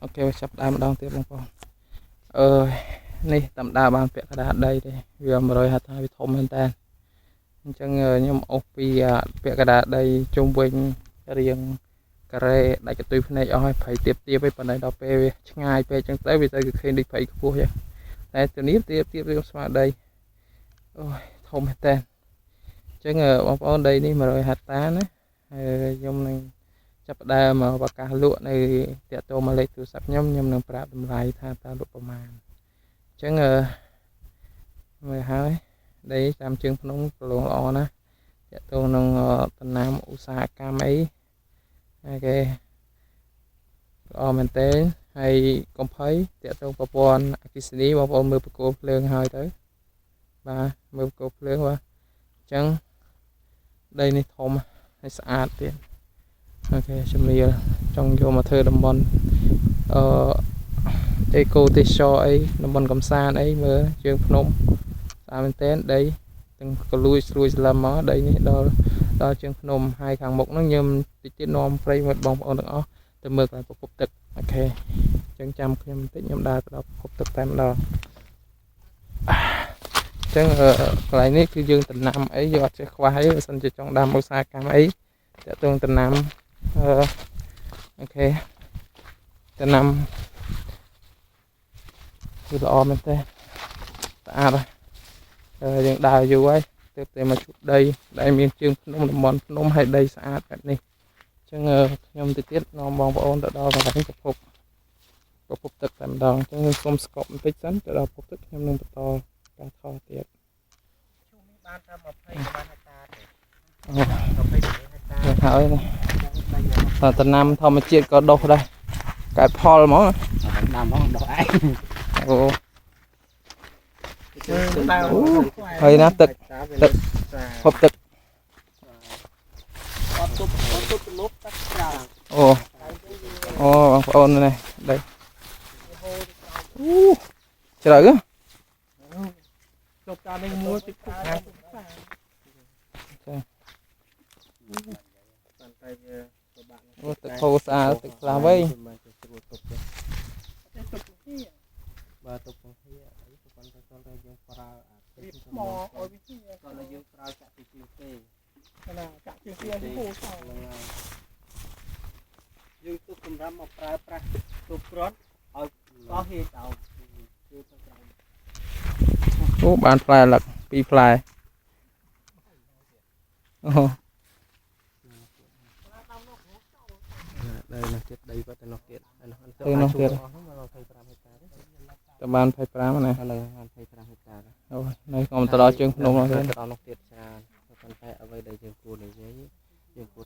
OK ចាប់ដើមម្ដងទៀតបងប្អូនអើយនេះតាមដើមបានពាក់កណ្ដាលដីទេវា100ហត្ថាវាធំមែនតើអញ្ចឹងខ្ញុំអូសពីពាក់កណ្ដាលដីជុំវិញរៀងការ៉េដាច់កន្ទុយភ្នែកអស់ហើយព្រៃទៀបទៀបឯប៉ុន្តែដល់ពេលវាឆ្ងាយពេកអញ្ចឹងទៅវាទៅគឺឃើញដូចព្រៃខ្ពស់ចឹងតែទៅនេះទៀបទៀបវាស្មើដីអូយធំមែនតើអញ្ចឹងបងប្អូនដីនេះ100ហត្តាណាហើយខ្ញុំនឹងចាប់ផ្ដើមមកប្រកាសលក់នៅតាក់ទងមកលេខទូរស័ព្ទខ្ញុំខ្ញុំនឹងប្រាប់តម្លៃថាតើលក់ប្រមាណអញ្ចឹងមើលហើយដីតាមជើងភ្នំប្រឡងល្អណាស់តាក់ទងនឹងដំណាំឧស្សាហកម្មអី OK ល្អមែនតើហើយកុំភ័យតាក់ទងប្រព័ន្ធអគ្គិសនីបងប្អូនមើលបង្គោលភ្លើងហើយទៅបាទមើលបង្គោលភ្លើងបាទអញ្ចឹងដីនេះធំហើយស្អាតទៀត OK ជំរាលចង់យកមកធ្វើតំបន់អឺអេកូទេសចរអីតំបន់កំសាន្តអីមើលជើងភ្នំស្អាតមែនទែនដីទាំងកលួយស្រួយស្លឹមមកដីនេះដល់ដល់ជើងភ្នំហើយខាងមុខហ្នឹងខ្ញុំតិចទៀតនាំប្រិយមិត្តបងប្អូនទាំងអស់ទៅមើលកន្លែងប្រភពទឹក OK អញ្ចឹងចាំខ្ញុំបន្តិចខ្ញុំដើរទៅដល់ប្រភពទឹកតែម្ដងអញ្ចឹងកន្លែងនេះគឺយើងដំណាំអីយើងអត់ចេះខ្វះអីបើសិនជាចង់ដាំឧស្សាហកម្មអីតាក់ទងដំណាំអឺ OK ដំណាំគឺល្អមែនទេស្អាតហើយយើងដើរយូរហើយទើបតែមកជួបដីដែលមានជើងភ្នំតំបន់ភ្នំហើយដីស្អាតបែបនេះអញ្ចឹងខ្ញុំទៅទៀតនាំបងប្អូនទៅដល់កន្លែងប្រភពទឹកតែម្ដងអញ្ចឹងខ្ញុំសូមស្កប់បន្តិចសិនទៅដល់ប្រភពទឹកខ្ញុំនឹងបន្តការថតទៀត បានតែ20បានហិកតាទេ អូ 26ហិកតា ហើយតែដំណាំធម្មជាតិក៏ដុះដែរកើតផលហ្មង ដាំហ្មងដុះឯង អូហើយណាទឹកទឹកភពទឹក អត់ទប់អត់ទប់លុបទឹកច្រើន អូអូបងប្អូននេះដីអូជ្រៅហ៎ ជប់តាមនេះមួយតិចពុកហាង ចា ប៉ុន្តែវាពិបាក អូទឹកហូរស្អាតទឹកខ្លះវិញ មិនស្រួលទប់ទេបើទប់ពងហៀអីប៉ុន្តែតើយើងប្រើអាទឹក ថ្មឲ្យវាជា តើយើងប្រើចាក់ទីជាងទេ ណាចាក់ជាងវាហូរសោ ហ្នឹងហើយយើងទុកសម្រាប់មកប្រើប្រាស់គ្រប់គ្រាន់ឲ្យកោះហៀចោលគឺទៅក្រោម អូបានផ្លែលឹកពីរផ្លែអូ ដីនោះទៀតដីគាត់ទៅនោះទៀតអានោះ ទៅនោះទៀត អស់ហ្នឹងមក25ហិកតាទេ តែបាន25ណា ឥឡូវបាន25ហិកតាដែរ អូនៅខ្ញុំទៅដល់ជើងភ្នំនោះទៀត ទៅដល់នោះទៀតច្រើនប៉ុន្តែអ្វីដែលយើងគួរនិយាយយើងគួរ